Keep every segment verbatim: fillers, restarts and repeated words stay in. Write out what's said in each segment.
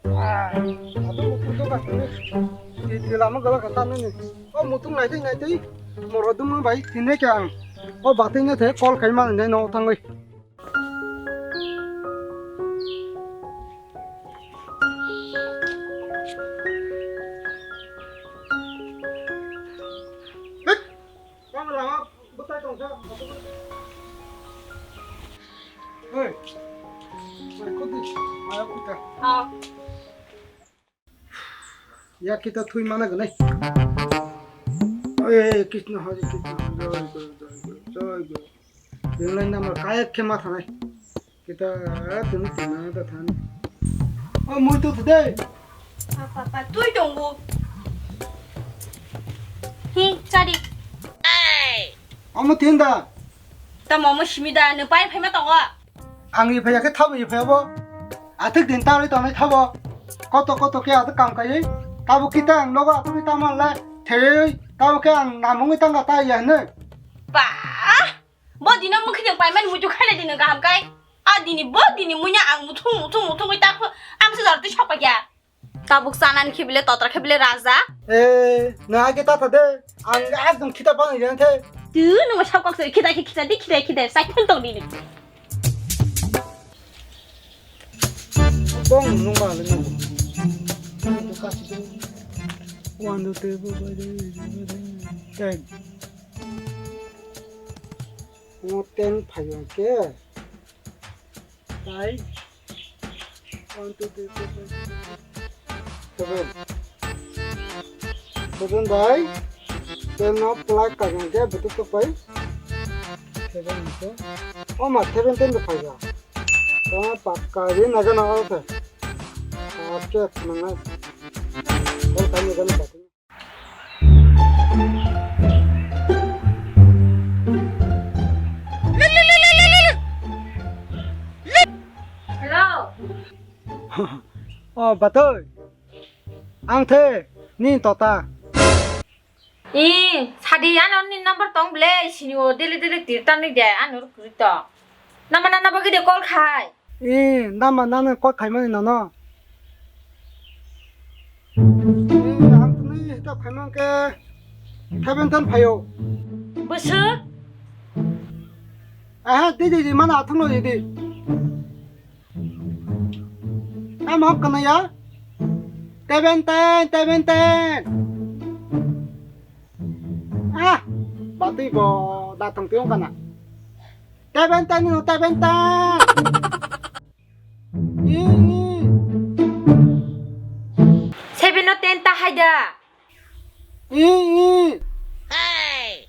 Ah, abo mutung doga tini. Di, di lama gala kata nini. O mutung nai tei, nai tei. Moro dum bai tini ke ang. O bating ne the call kai man ne no tangoi. Hei! Tamo lama bwtai tongsa. Hei. Hei, kudi. Maya kuta. Ah. Ya kita thui mana gane. Hei, Krishna Hare Krishna. Joy, joy, joy, joy, joy, joy. Yang lain nama kayak ke mata nai. Kita tunu tuna ta than. O mui tu thade. Apa apa tui tongo. Hi, chadi. Omo tinda. Tamo mo simida, nung pai phaima tongo. Ang i phaya khe thabo i phaya bo. Athik din ta roi tongnai thabo. Koto koto khe athik kam kai. Tabo kita ang nogo athik ta man lai. Thei, tabo khe ang namung i tangga ta ya ne. Ba. Bo dino mungkhi jeng paimani muitu khaina dino kaham kai. A dini bo dini muiya ang muthung muthung muthung wi takhu. Ang se jor twi sokpa kya. Tabuk chanan khibile totra khibile raja. Eh, na age ta thade. Ang ekdom khita bang yen the. Tu nung sab kok se khita khita di khita khita sai thun tong dini. Bong nung ma le nung. One, two, three, four, five, six, seven, eight, nine, ten. Mo ten phayo ke. Five. One, two, three, four, five, six, seven. Seven by ten no plug ka jang ke betul tu pai. Seven itu. Oh ma seven ten tu phayo. Tama pakka ri naga naga se. Oke, mangai. Kol kami kan pati. Hello. Oh, batoi. Ang the, ni tota. I, sadi ano ni number tong ble, sini o daily daily tir tan ni de, ano ruk ruk to. Nama nana bagwi de call khai. Ee, nama nana call khaimani nono. Ee, ang tini hita khaimang ke seven ten phayo. Bwswk? Aha, di, di, di, mana athang lo di, di. Tamo hok kana ya? Seven ten, seven ten. Ah, batwi bo datang tiong kana. Teben ten no, teben ten. Ih, ih. Seven no ten ta hai da. Ih, ih. Hey.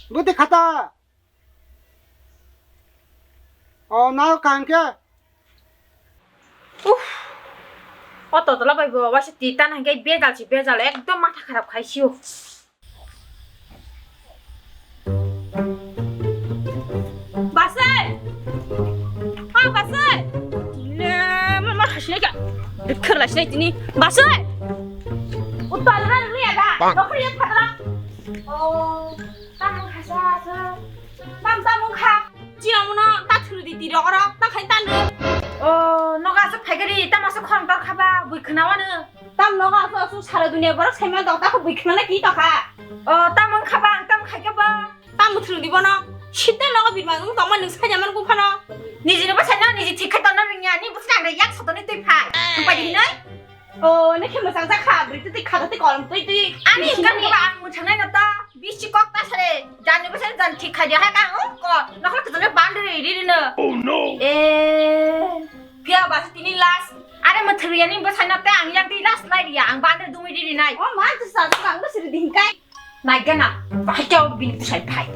Buti khata. O, na kangke. Uff. O totla bai bo, waisa titan hingke bejal si bejal, ekdom matha kharap khai sio. Basai! O Basai! Ne, ma, ma khasina kya? Khar la sinai tini. Basai! Uttal na ni ada. Nokri ya phatra. O, tamang khasa asa. Tam tamang kha. Chini omono ta thuru di tiro oro, ta khai tan de. O, nogo aswk phaikari, tamo aswk khorang tor khaba, bui khwnawano. Tam nogo aswk aswk sara dunia borok saiman dok, ta kho bui khwnana ki tokha. O, tamo wng khaba, ang tamo khai khaba. Tamo thuru di bono. Sita nogo birma wng tongma nwng sajaman buphano. Nijini bwsai no niji thik khai tongna rwngya, ni bwsai ang yak sotoni twi phai. Thwng pai di hinoi. O, nokhe mwchang jak kha, bwrwi twi twi kha, twi kolom twi twi. Ani hwnkha ni ba ang mwchangnai no ta, bisi kok ta sare, jani bwsai jan thik kha di hai kang, o, ko, nokhla kwchangni bandri ri ri no. Oh no. Eh, phiya ba tini last. Are mwthwrwi ani bwsai no ta ang yang twi last lai ri ya, ang bandri dumi ri ri nai. O ma, tu sa, tu ang bwsai ri di hinkai. Nai gana, bahai kya bini bwsai phai.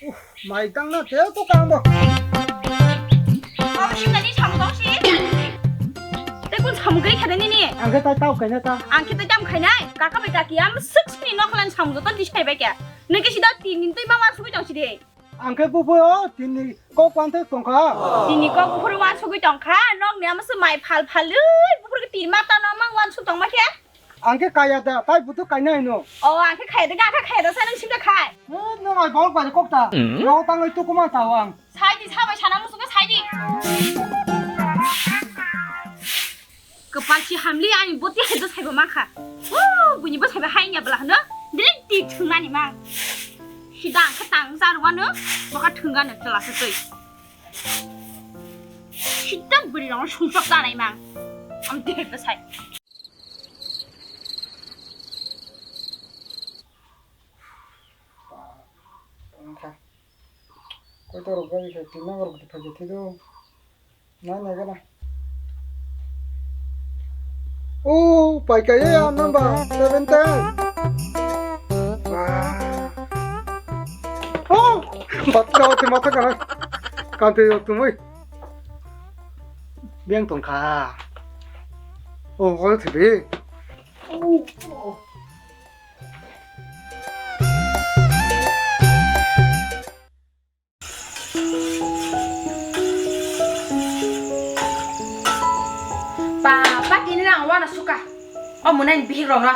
Uff, mai tangna te to kang bo. Abo si kani sam tong si. Te kun sam Mugri khade nini. Ang khe tai tau khaina ta. Ang khe tai tam khainai. Kaka bai kaki am six ni noklan samung joto dis khai bai kya. Nung khe sida tin din twi ma wan sugui tong sidi. Ang khe buphuru tini kok wan thai tong kha. Tini kok buphuru wan sugui tong kha. Nok ni amo se mai phal phal ui buphuru khe tin ma ta no mang wan su tong ma khe. Ang khe kaya da, tai butu kaina hino. O, ang khe khaya da, ang khe khaya da, sa nung sida khai. Eh, no mai bol bai kok ta. No tang oi tu kuma ta ang. Sai di, sa bai sana musugo sai di. Kwpal si hamli ani boti hai bwsai bo mankha. Woo, buini bwsai bo hai nya bwla hwno. Direct ti thwngani ma. Sida ang khe tang jar wano, bokha thwngano chwla se twi. Sida bwrwi rong sumsok tanai ma. Am direct bwsai. Wngkha. Koi to rok bai khe tin number rok phai khe thwido. Na na gana. O pai kha ya number seven ten. Ah. Oh, bat ka te mata kana. Kante yo tumui. Biang tong kha. Oh, ol thibi. Oh. Papa tini lang wana suka. O munai bihik rok no.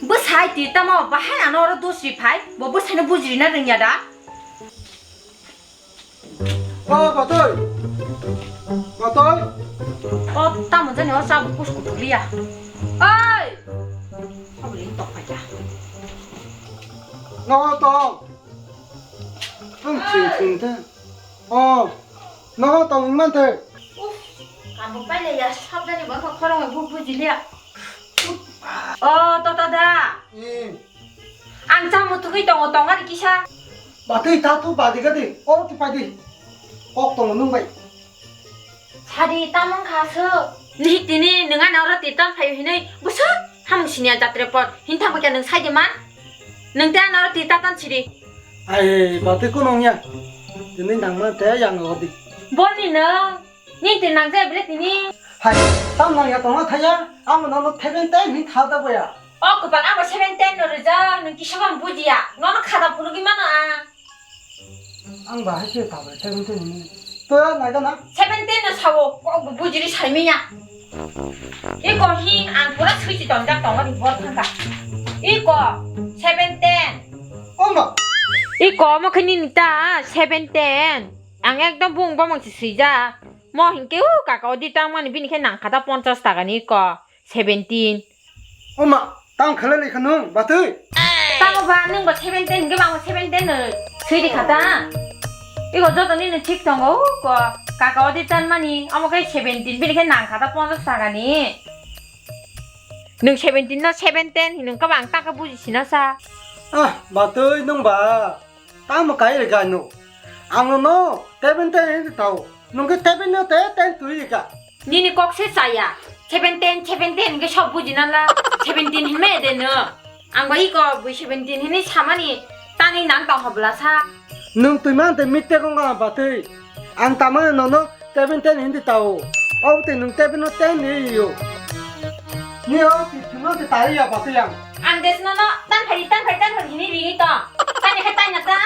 Bwsai ti tamo bahai ano oro dusri phai. Bo bwsai no bujiri na rwngya da. O batoi. Batoi. O tamo jani o chabu kus kutuliya. Oi. Abo lini tok phai ya. No to. Ang ching ching ta. O, nogo tong man te. Uf, kamu pai le ya, sabdani bangkha khorang bu bujiliya. O, Toto da. Hmm. Ang chamo tugui tongo, tongari kisa. Batui ta tu badi gadi, o tu padi. Kok tongo nung bai. Sadi tamang kha su. Nihik tini nung ano oro tirtan phaio hinui busu hamung sinia jatre por. Hini thangba khe nung saidi man? Nung te ano oro tirtan tan sidi. Ai, bati kunung ya. Tini nang man te yang odi. Boni nung. Ni te nang jai bile tini. Hai, tam nang ya tongna thaya. Ang no no theben te min thal da boya. O kopal ang seven ten no rijak, nung kisa bang bujiya. Nono khata phunugwi mano ang. Ang bahai khe tablet seventeen hwnwi. To ya naida na? Seventeen no sao, kok bo bujiri saimiya. Iko hi ang pura switch tonjak tongo ni bor thangka. Iko seventeen. Oma. Iko omo khe nini ta seventeen. Ang ekdom bung bomong si swijak. Mo hinkhe u kaka odi tangmani bini khe nangkha ta ponchas taka ni iko. Seventeen. Oma, tang khalai lai kha nung, batwi? Tamo ba, nung ba seventeen, hingke ba ang seventeen no swi di kha ta. Iko joto nini thik tongo, ko kaka odi tan mani, amo khe seventeen, bini khe nang kha ta ponchas taka ni. Nung seventeen no seventeen, nung ka ba ang taka buji sina sa. Ah, batwi nung ba. Tamo kai rega no. Ang no no teben ten hindi tao. Nungke teben no te ten tui ka. Nini kok se saya. Seventeen, seventeen ke sok buji nala. Seventeen hinme de no. Ang bai ko bui seventeen hini samani tani nang tong hobla sa. Nung tui man te mitte kong ka batei. Ang tamo no no Teben ten hindi tao. Obo te nung teben no ten ni yo. Ni o ti thino te tari ya bati yang. Ang des no no tan phai tan phai tan phai hini ri to. Tan ni khe tan na ta.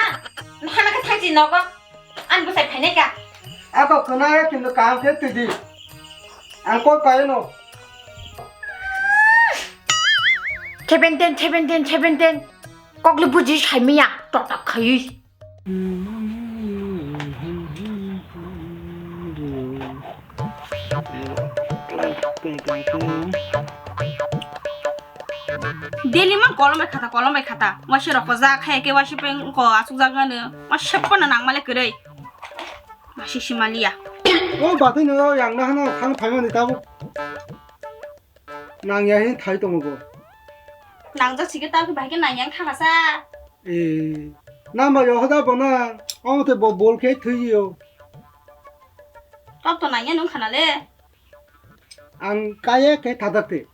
Hana khe thang chi nogo. Ang busai phai ne ka. Ako kona ya kintu kam ke tu di. Ang ko kai no. Teben ten, teben ten, teben ten. Kokli buji sai miya. Tok tok khai. Daily mang kolom bai khata, kolom bai khata. Waisa rok ko ja khai ke waisa peng ko asuk jak nani. Waisa pona nang male kwrwi. Waisa simaliya. O batwi no yang na hano khang phaimani tabuk. Nangya hin thai tongo bo. Nangjak sike ta khe bahai khe nangya wngkha kasa. Eh, nang bai rohoda bo na, omo te bo bol khe thwi yo. Tok to nangya nung khana le. Ang kaya khe thada te,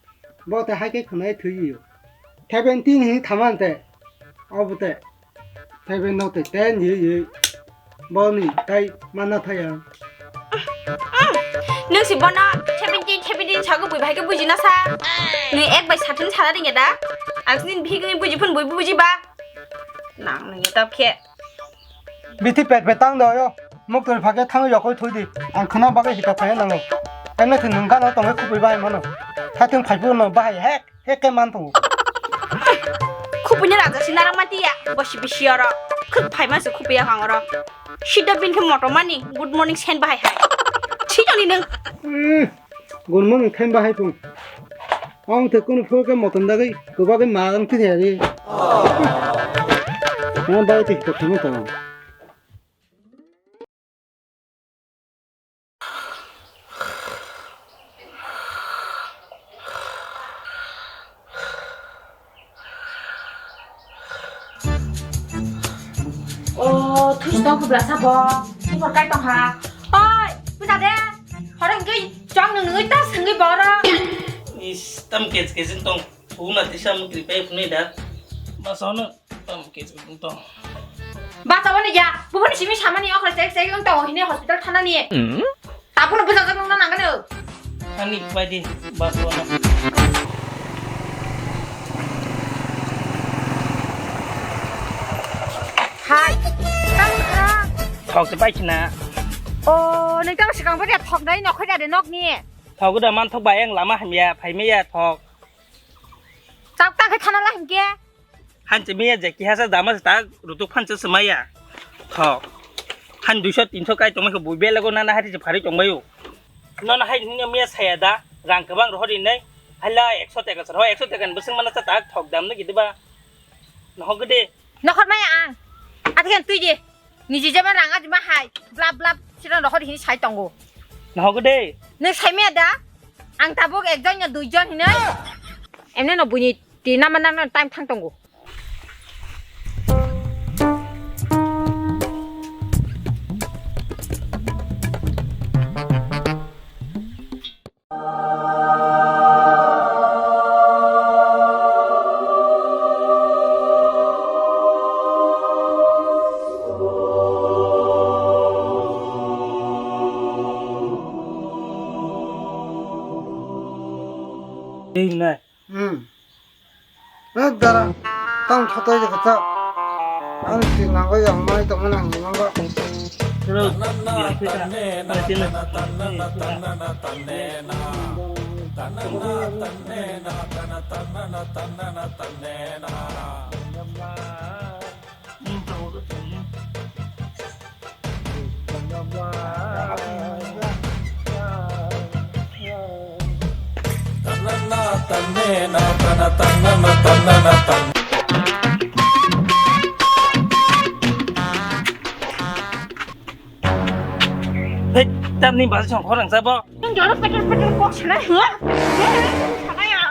bo te hai khe khwnai thwi yo. Seventeen hi thaman te, obo te. Seven no te ten ye ye. Boni tai mana thaya. Nung si bono seventeen, seventeen Sago bui bai khe buji na sa. Nung ek bai satin sana ringya da. Aksini bihik ni buji phun bui buji ba. Nang nung tap khe. Bithi pet pet tang do yo. Muktul phage thang yokoi thui di. Ang khna bagwi hita phai nango. Emne thun nung gano tongwi khupui bai mano. Thatung phai bu no bahai hek hek ke man tongo. Khupui ni raja si narang mati ya. Bosi bisi oro. Khuk phai ma se khupui ya hang oro. Sida bin khe moto mani. Good morning sen bahai hai. Thik ani nung. Hmm. Gunmung themba hai pung. Ong te kunu phuru ke motom dagwi kubagwi magang tini ari. Na bai te kok thangma tong. O, thusi tong khubla sabo. Khubor kai tong ha. Oi, puja de. Hore hingke chong nung nungui ta sengui boro. Is, tam kech kech tong. Phuna tisa mukri pai phunui da. Basano tam kech kech tong. Basa wani ya. Buphani simi samani okra chek chek tong hini hospital thana ni. Taphano bwsajak nungna nangani o. Ani pai di, bas wala. Hai, tamo kha? Thok se pai khna. O, nung tamo swkang bai thok nai nokhai da de nok ni. Thok da man thok bai ang lama hamya, phai maya thok. Tak tak khe thana la hingke. Hanche miya je kiha sa dama sa ta rutuk phancha se maya. Thok. Han duiso tinso kai tongmai khe bui belago nana hari se phari tongbaio. Nono hai nini miya saya da rang kwbang rohor rinai. Hala ekso taka sar ho ekso taka ni bwswng mana sa ta thok dam no gidiba. Nohok gede. Nokhor maya ang. Athikan tui di. Niji jema rang adi ma hai. Blap blap sira nokhor hini sai tongo. Nohok gede. Nung sai maya da? Ang tabuk ekjon ya duijon hinai. Emne no buini Ti nama nama time thang tongo. Dei nai. Hmm. Eh, dara, tang thotai de kata. Ang si nanggo yang mai tong nang ni nanggo. Hello. Ya, kita. Ada sini. Hei, tamni basi song khorang sabo. Nung jora peter peter kok sanai, ha? Sanai ya.